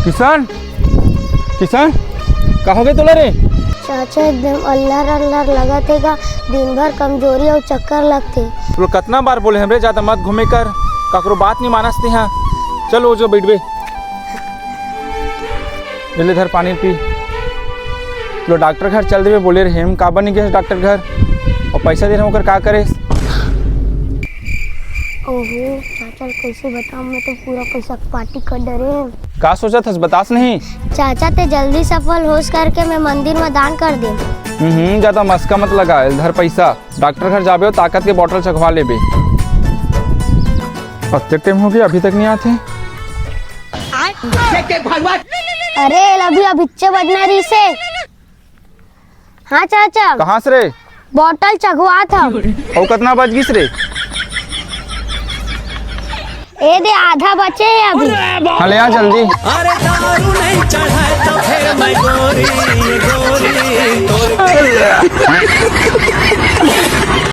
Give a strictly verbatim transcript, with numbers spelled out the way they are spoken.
किशन, किशन, का होगे तोला रे? चाचा, एकदम अल्लर अल्लर लगत हे गा, दिन भर कमजोरी अउ चक्कर लगथे। तोला कतना बार बोले हन रे, जादा मत घूमे कर, काकरो बात नइ मानस तेहा। चल, ओ जो बइठबे। ए ले धर पानी पी। तोला डॉक्टर घर चल देबे बोले रहेन, काबर नइ गेस डॉक्टर घर? अउ पैसा दे रहेन, ओकर का करेस? ओहो, चाचा ल कइसे बतावं, मैं तो पूरा पैसा पार्टी कर डरे हंव। का सोचत हस, बतास नहीं? चाचा, तें जल्दी सफल होस करके मैं मंदिर में दान कर देंव। हम्म, जादा मस्का मत लगा, ए ले धर पैसा। डॉक्टर घर जाबे अउ ताकत के बॉटल चघवा लेबे। अतेक टाइम होगे, अभी तक नइ आत हे। अरे, ए ले अभी अभिच्चे बजना रहिसे। हाँ चाचा। कहाँ से रे? बॉटल चघवात हंव। अउ कतना बच गिस रे? ए दे, आधा बचे हे अभी। हाँ, ले आ जल्दी। अरे दारू नहीं चढ़ाए तो फिर मैं गोरी, गोरी, गोरी।